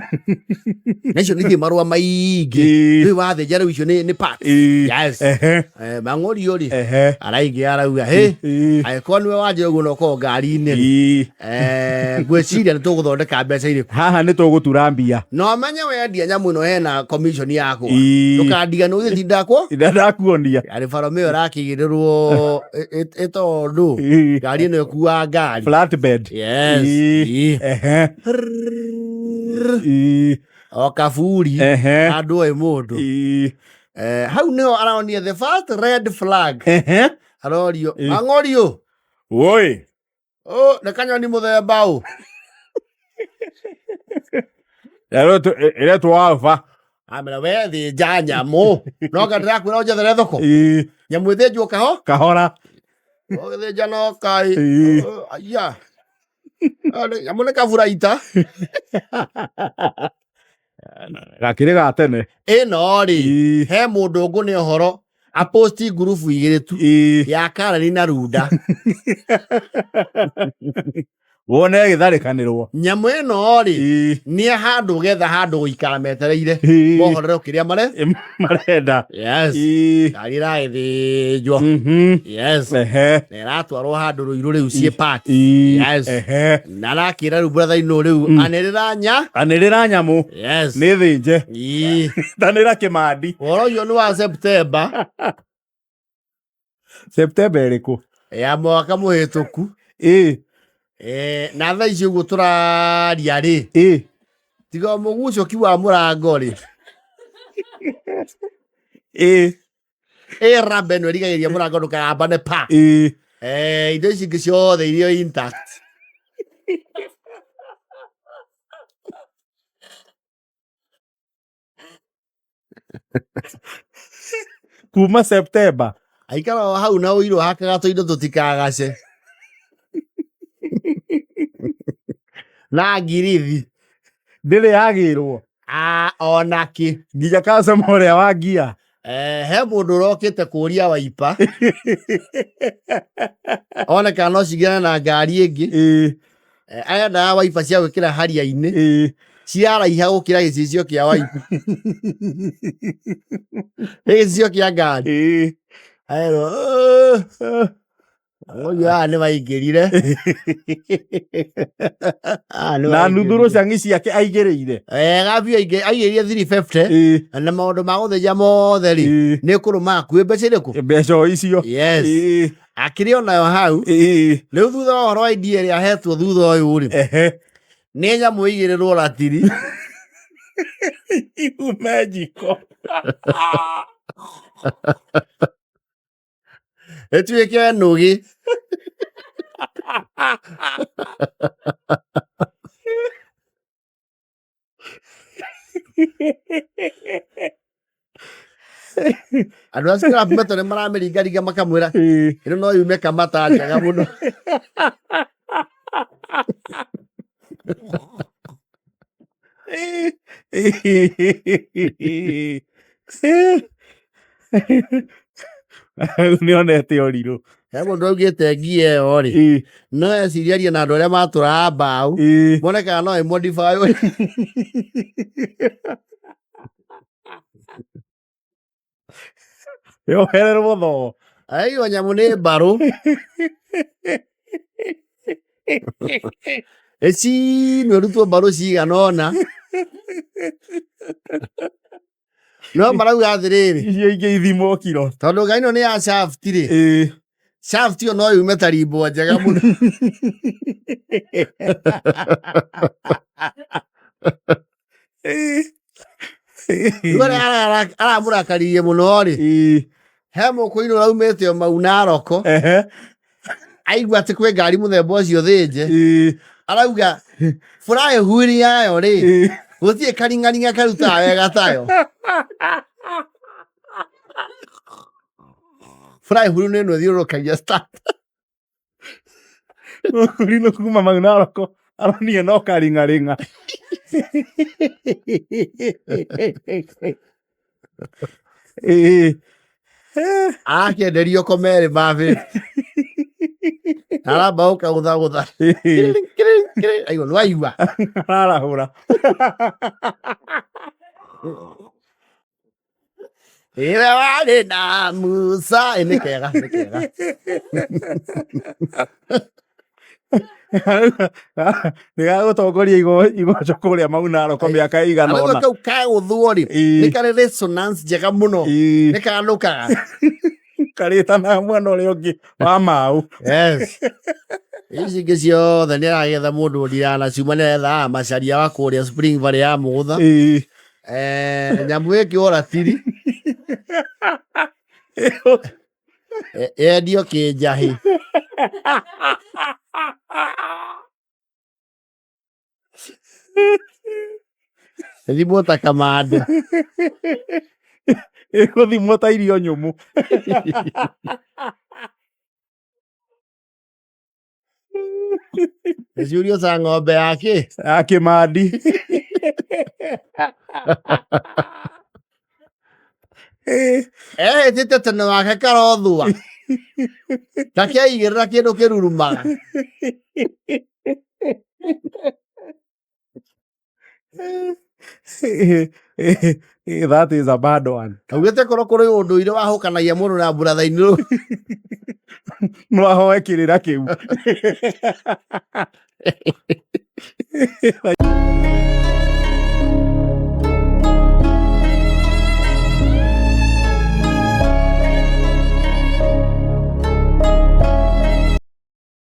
Na icio nĩ marũa maingĩ. Rĩu wathĩnja rĩu icio nĩ parts. Yes. Eh, mang'ũriũ rĩ araingĩ arauga hĩ angĩkorwo nĩwe wanjĩra ũguo na ũkorwo ngari-inĩ rĩ eh, ngwĩciria nĩ tũgũthondeka mbeca irĩkũ. Haha nĩ tũgũtura mbia. Na ũmenye wendia nyamũ ĩno hena commission yakwa. Ndũkandiganĩrwo gĩtindakwo Ina ndakuonia. Arĩ baromeo ĩrakĩigĩrĩrwo ĩtondũ ngari ĩno ĩkuaga ngari. Flatbed. Yes. O kaburi handũ ĩ mũndũ. Eh, hau nĩho aronire the first red flag. Arorio ang'orio. Woi. Oh, nĩ kanyoni mũthemba ũ. Ĩretwo Alpha. Amera we thĩnja nyamũ. No nga ndĩrakwĩra ũnjethere thoko. Nyamũ ĩthĩnjwo kaho? Kahora. Ũgĩthĩnja no kai. Aya. Nyamũ nĩ kaburaita. Gakĩrĩ ga tene. Ĩno rĩ, he mũndũ ũngũ nĩ ũhoro aposti ngurubu igĩrĩ tu ya Karani na Runda. Wone ĩgĩtharĩkanĩrwo. Nyamũ ĩno rĩ, nĩ handũ getha handũ gũikara metereire mohorero kĩrĩa mare marenda. Yes. Ngari ĩragĩthĩnjwo. Yes. Na ĩratwarwo handũ Rũirũ rĩu ciĩ park. Yes. Na arakĩra rĩu brother inũ rĩu anĩrĩra nya. Anĩrĩra nyamũ. Yes. Nĩ thĩnje. Tanĩra Kĩmandi. Ũhoro ũcio nĩ wa September. September ĩrĩkũ? Ya mwaka mũhĩtũku. Eh, na thaa ici ũguo tũraria rĩ. Tiga mũgucũki wa mũrango rĩ. Ĩ raba ĩno ĩrigagĩrĩria mũrango ndũkayambane pa. Eh, indo ici ingĩ ciothe irio intact. Kuma September. Aikara o hau na ũirũ hakaga tũindo tũtikagace. Na ngirithi. Ndĩrĩ yagĩrwo. Ah, ona kĩ. Nginya customer ũrĩa wa ngia. Eh, he mũndũ ũrokĩte kũria waipa. One kana no cigĩane na ngari ĩngĩ. Eh, arendaga waipa cia gwĩkĩra haria-inĩ. Ciraraiha gũkĩra gĩcicio kĩa waipa. Nĩ gĩcicio kĩa ngari. Aerwo, ũyũ aya nĩ maingĩrire. Aya nĩ Na nuthu maingĩrire. rũcang'i ciake aigĩrĩire. Wega biũ aigĩrĩire 350 na maũndũ ma gũthĩnja mothe rĩ nĩ kũrũma hakuhĩ mbeca irĩkũ? Mbeca o icio. Yes. Akĩrĩ onayo hau. Rĩu thutha wa ũhoro wa idea ĩrĩa ahetwo thutha ũyũ rĩ, nĩ nyamũ ĩigĩrĩrwo ratiri. Iume njiko. Ĩtuĩke nũgĩ. Andũ a scrap metal nĩ maramĩringaringa makamwĩra ĩno no yume kamata njega mũno. Nĩ onete ũrirũ. He mũndũ augĩte ngia ĩyo rĩ, no eciria arie na andũ arĩa matũraga mbaũ, mone kana no ĩmodify. Yohererwo thoo. Aigua nyamũ nĩ mbarũ. Ĩcinwo ĩrutwo mbarũ cigana ũna. No marauga atĩrĩrĩ. Icio ingĩ ithimwo kiro. Tondũ ngai ĩno nĩ ya shaft rĩ. Shaft ĩyo no yume ta rimbo njega mũno. Rĩu arĩa aramũrakaririe mũno rĩ, he mũkũinũ ũraumĩte o mau Naroko, aigua atĩ kwĩ ngari mũthemba ũcio thĩnje, arauga fly wheel yayo rĩ, gũtirĩ karing'aring'a karutaga wega tayo. Fly wheel nĩ ĩno ĩthiũrũrũkagia start. Mũkũrinũ kuma mau Naroko aronire no karing'aring'a. Arakĩenderio komerĩ ma 50. Aramba gũkagũthagũtha. Aigua, nĩwaigua? Ararahũra. Ĩwe warĩ na Musa. Ĩ, nĩ kega, nĩ kega. Nĩ gagũtongoria igoco kũrĩa Maunaroko mĩaka ĩigana Arauga ũna. kau kagũthwo rĩ, nĩ karĩ resonance njega mũno. Nĩ kanũkaga. Karĩtanaga mwena ũrĩa ũngĩ wa maũ. Yes. Ici ingĩ ciothe nĩ aragetha mũndũ ũndirana ciuma nĩ arethaga macaria wa kũrĩa Spring Valley ya Mũgũtha. Nyamũ ĩkĩ ratiri yendio kĩnjahĩ. Ĩthimwo ta kamande. Ĩgũthimwo ta irio nyũmũ. Ĩciũrio ta ng'ombe ya kĩ? Ya kĩmandi. Ehĩtĩte tene wake karothua. Ndakĩaigĩrĩra kĩndũ kĩrurumaga. That is a bad one. Augĩte korwo kũrĩ ũndũire wahũkanagia mũndũ na mbũratha-inĩ rũu. No ahoe kĩrĩra kĩu.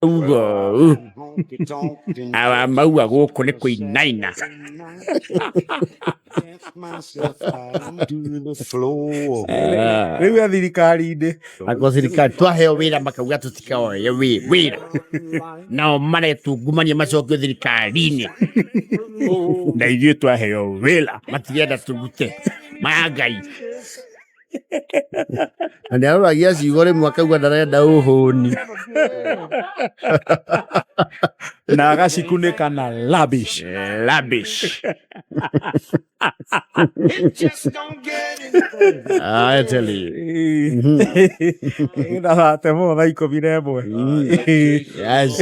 Uga awa maua gũkũ nĩ kũinaina. Rĩu e thirikari-inĩ. Ako thirikari twaheo wĩra makauga tũtikaoye wĩra nao maretungumania macokio thirikari-inĩ Na ithuĩ twaheo wĩra. Matirenda tũrute maya Ngai na nĩ aroragia ciugo rĩmwe akauga ndarenda ũhũni. Na agacikunĩka na labish. Labish. I tell you. Na thate thaa 11. Yes.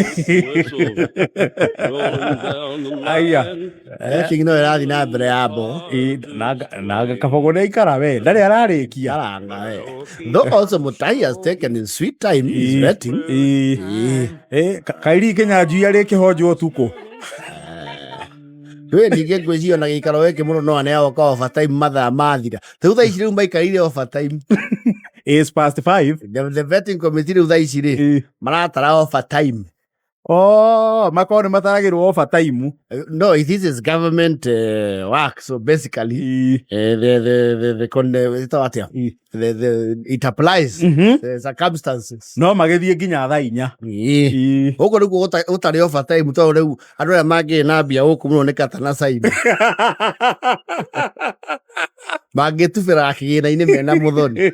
Aya. King no ĩrathiĩ na mbere ya mbo. Na Kabogo nĩ aikara we ndarĩ ararĩkia. Aranga we. Though also Mutahi has taken his sweet time, he's betting. Kairi Kĩnyanjui arĩ kĩhonjwo ũtukũ. Rĩu ningĩ ngwĩciria ona gĩikaro gĩkĩ mũno no aneagwo ka overtime mathaa mathira. Rĩu thaa ici rĩu maikarĩire overtime. Is past 5. The vetting committee rĩu thaa ici rĩ maratara overtime. Oh, makorwo nĩ mataragĩrwo overtime. No, this is government work, so basically the atĩa? The it applies the circumstances. No magĩthiĩ nginya thaa 4. Gũkũ nĩkuo gũtarĩ overtime tondũ rĩu andũ arĩa mangĩrĩ na mbia gũkũ mũno nĩ kata na cyber. Mangĩtubĩra kĩgĩna-inĩ mena mũthoni.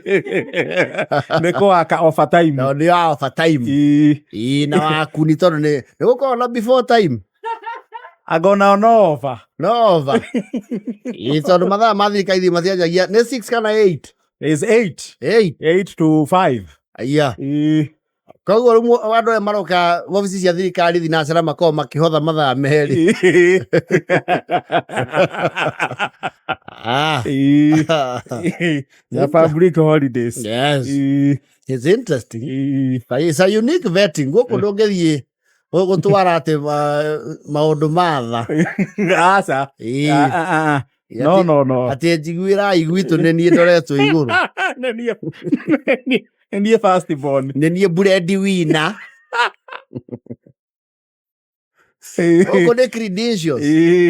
Nĩ kũwaka overtime. No nĩ wa overtime. Ĩĩ, na waku nĩ tondũ nĩ gũkorwo na before time. Anga onao no over. No over. Ĩĩ, tondũ mathaa ma thirikari matianjagia nĩ 6 kana 8. Is 8. 8. 8 to 5. Aya. Koguo rĩu andũ arĩa maroka wabici cia thirikari thinacara makoragwo makĩhotha mathaa merĩ. Ya public holidays. Yes. It's interesting. But it's a unique vetting. Gũkũ ndũngĩthiĩ gũtwara atĩ maũndũ ma tha. Aca. No, no, no. Atĩ njiguĩrai gwitũ nĩ niĩ ndoretwo igũrũ. Nĩ niĩ first born. Nĩ niĩ bread winner. Gũkũ nĩ credentials.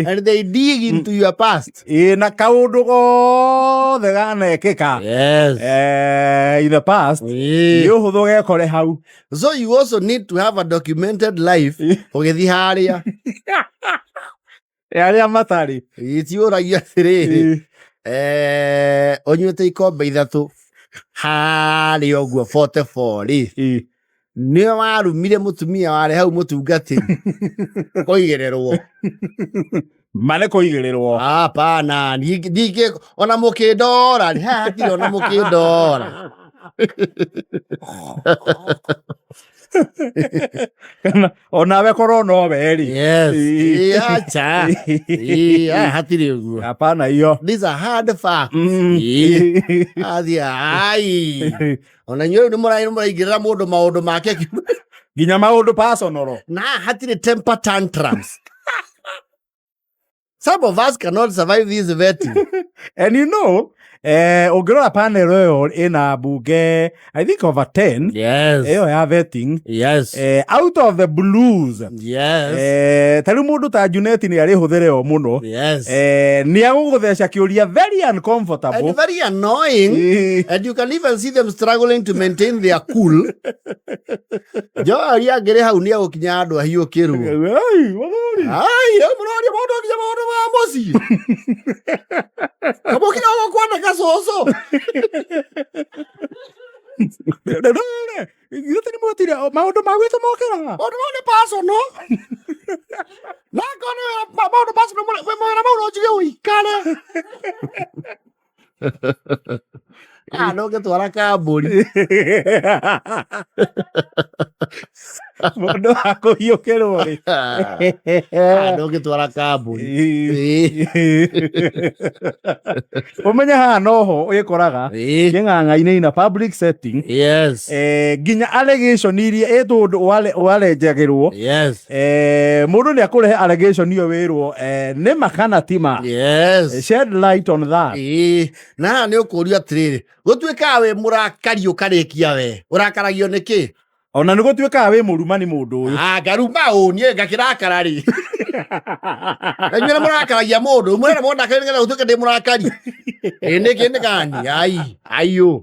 And they dig into your past. Ĩĩ, na kaũndũ gothe ganekĩka. Yes. In the past. Nĩ ũhũthũ gekore hau. So you also need to have a documented life ũgĩthiĩ harĩa. Arĩa matarĩ. Itiũragia atĩrĩrĩ. Ũnyuĩte ikombe 3 harĩa ũguo 44 rĩ. Nĩ warumire mũtumia warĩ hau mũtungatĩri. Kũigĩrĩrwo. Ma nĩ kũigĩrĩrwo. Hapana, ningĩ ona mũkĩndora rĩ, haha hatirĩ ona mũkĩndora. Kana onawe korwo nowe rĩ. Yes. Ĩĩ. Ĩĩ, acha. Ĩĩ, aya hatirĩ ũguo. Hapana hiyo. These are hard facts. Ĩĩ. Athiĩ, ai. Ona inyuĩ rĩu nĩmũraingĩrĩra mũndũ maũndũ make Nginya maũndũ personal. Na hatirĩ temper tantrums. Some of us cannot survive this vetting. And you know, ũngĩrora panel ĩyo ĩna mbunge I think over 10 Yes. ĩyo ya vetting Yes. Out of the blues. Yes. Ta rĩu mũndũ ta Junet nĩ arĩhũthĩre o mũno. Yes. Nĩ agũgũtheca kĩũria very uncomfortable. And very annoying. And you can even see them struggling to maintain their cool. Joe aria angĩrĩ hau nĩ egũkinya andũ ahiũkĩrwo. Ai, mũthuri. Ai, rĩu mũroria mũndũ nginya maũndũ ma mũciĩ. Kamũkira ũgũkwandĩka cũcũ. Ithuĩ nĩ mwetire maũndũ ma gwitũ mokĩraga. Maũndũ mau nĩ personal. Na angĩkorwo nĩ maũndũ personal mawĩra mau no njuge ũikare. Ah, ndũngĩtwara kambũri. Mũndũ wa kũhiũkĩrwo rĩ. Ah, ndũngĩtwara kambũri. Ũmenye haha noho wĩkoraga kĩng'ang'a-inĩ in a public setting. Yes. Nginya allegation iria ĩ tũndũ warenjagĩrwo. Yes. Mũndũ nĩ akũrehe allegation ĩyo wĩrwo nĩ ma kana ti ma. Yes. Shed light on that. Ĩĩ, na haha nĩ ũkũrio atĩrĩrĩ, gũtuĩkaga wĩ mũrakari ũkarĩkia we ũrakaragio nĩ kĩ? Ona nĩ gũtuĩkaga wĩ mũrumani mũndũ ũyũ. Ah, ngaruma ũ niĩ ngakĩrakara rĩ, na inyuĩ nĩ mũrakaragia mũndũ mũrenda mũndakarie nĩgetha gũtuĩke ndĩ mũrakari. Ĩ nĩkĩ nĩ gani ai aiũ.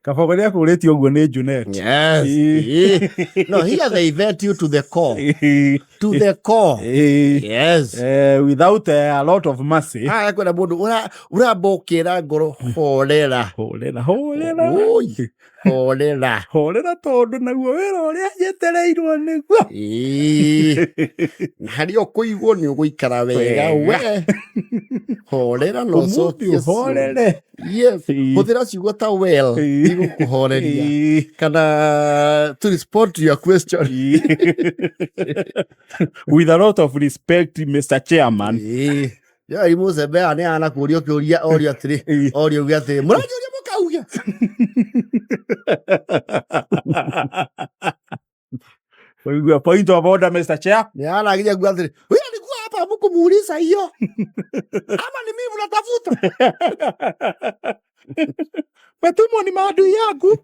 Kabogo nĩ akũrĩtie ũguo nĩ Junet. Yes. Ĩĩ. No, here they vet you to the core. To the core. Yes. Without a lot of mercy. Haya kwĩna mũndũ ũramba ũkĩra ngoro horera. Horera, horera. Oi, horera. Horera tondũ naguo wĩra ũrĩa njetereirwo nĩguo. Ĩĩ. Na harĩa ũkũigwo nĩ ũgũikara wega we. Horera na Ũmũthĩ ũcokie. ũhorere. Yes. Ĩĩ. Hũthĩra ciugo ta well Ĩĩ. igũkũhoreria. Ĩĩ. Kana to respond to your question. With a lot of respect, Mr. Chairman. Ĩĩ. Yoweri Museveni nĩ anakũrio kĩũria orio atĩrĩ orio uge atĩrĩ mũranjũria mũkauge. Waigua, point of order, Mr. Chair. Nĩ anagiria kuga atĩrĩ huyo alikuwa hapa hamkumuuliza hiyo ama ni mimi mnatafuta? Metumwo ni maadui yangu.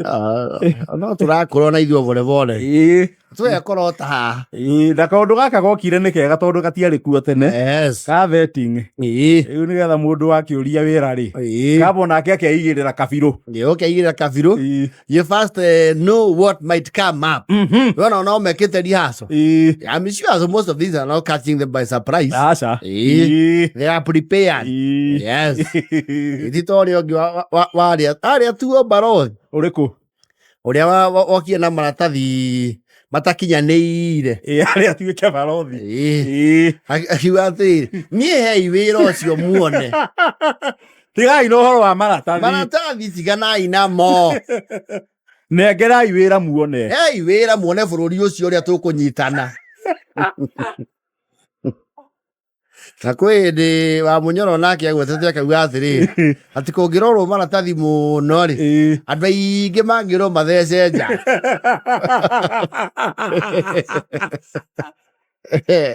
Ah, no tũrakũra na ithuĩ bore bore. Ĩĩ. Twekorwo ta haha. Ĩĩ, na kaũndũ gaka gokire nĩ kega tondũ gatiarĩ kuo tene. Yes. Ka vetting. Ĩĩ. Rĩu nĩgetha mũndũ wakĩũria wĩra rĩ, Ĩĩ. kaba onake akeigĩrĩra kabirũ. Ĩĩ, ũkeigĩrĩra kabirũ. Ĩĩ. You first know what might come up. Wona no mekĩte rehearsal. Ĩĩ. I'm sure most of these are not catching them by surprise. Aca. Ĩĩ. Ĩĩ. They are prepared. Ĩĩ. Yes. Ti ta ũrĩa ũngĩ warĩa arĩa tuo barothi. Ũrĩkũ? Ũrĩa wokire na maratathi matakinyanĩire. Ĩĩ, arĩa atuĩke barothi. Ĩĩ. Ĩĩ. Akiuga atĩrĩrĩ, niĩ hei wĩra ũcio muone. Tigai na ũhoro wa maratathi. Maratathi tiganai namo. Nengerai wĩra muone. Hei wĩra muone bũrũri ũcio ũrĩa tũkũnyitana. Na kwĩ hĩndĩ wa Mũnyoro nake agwetete akauga atĩrĩrĩ, atĩ kũngĩrorwo maratathi mũno rĩ, andũ aingĩ mangĩrwo mathece nja.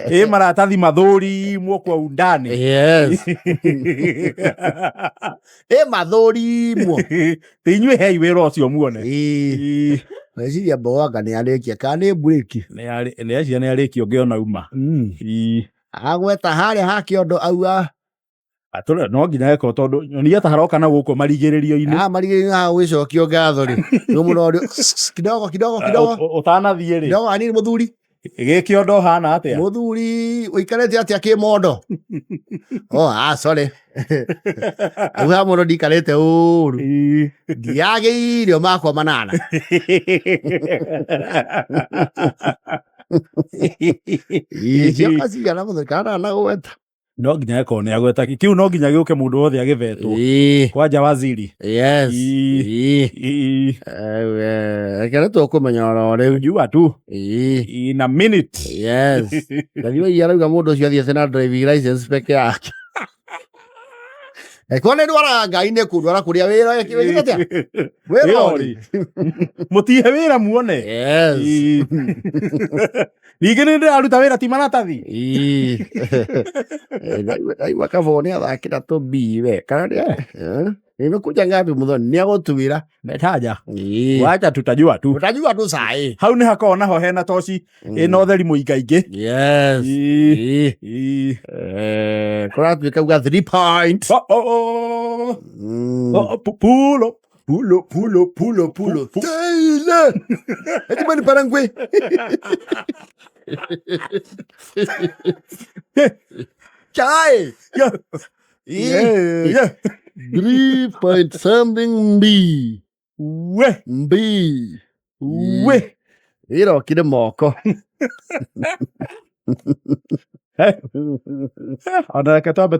Ĩ maratathi mathũrimwo kwa undani. Yes. Ĩ mathũrimwo. Ti inyuĩ hei wĩra ũcio muone. Ĩĩ. Ĩĩ. Meciria mbogo nĩ arĩkia kana nĩ mburĩki. Nĩ acia nĩ arĩkia ũngĩ ona uma. Ĩĩ. Agweta harĩa ha kĩondo auga Atũra no nginya eko tondũ nyonia ta haroka na gũkũ marigĩrĩrio-inĩ. Ah, marigĩrĩrio haha gwĩcokio ngatho rĩ. Nĩ mũno ũrĩ kidogo kidogo kidogo. Ũtanathiĩ rĩ. Kidogo hanini mũthuri. Gĩkĩondo hana atĩa? Mũthuri ũikarĩte atĩa kĩmondo? Oh, ah, sorry. Auga mũno ndikarĩte ũru. Ndiagĩire makwa manana. Cioka cigana mũthuri kana na gweta. No nginya ĩkorwo nĩ agweta kĩu, no nginya gĩũke mũndũ wothe agĩvetwo. Kwanja waziri. Ii. Ii. Reke nĩ tũkũmenya oro rĩu. Jua tu. In a minute. Yes. Nathiĩ arauga mũndũ ũcio athiĩte na driving license peke yake. Eko nĩ ndwaraga ngai nĩ kũndwara kũrĩa wĩra wĩkĩte atĩa? Wĩra Wĩra ũrĩ. ũrĩ. Mũtihe wĩra muone. Yes. Ii. Ningĩ nĩ ndĩraruta wĩra ti maratathi. Ii. Ndaigua Kavoo nĩ athakĩra tũmbii we. Kana nĩ nimekuja ngapi mũthoni nĩ agũtuĩra. Metaja. Wacha tutajua tu. Utajua tu sahi. Hau nĩ hakoragwo naho hena toci ĩna ũtheri mũingaingĩ. Yes. Ii. Ii. Ii. Kũratuĩka uga 3 point. Oh, oh, oh, oh. Oh, oh, pull up. Pulo, pulo, pulo, pulo. Taylor! Eti parangwe. Chai! Yeah. Ii. Yeah, yeah. 3 point something B. We. B. We. Ĩrokire moko. Ona reke twambe.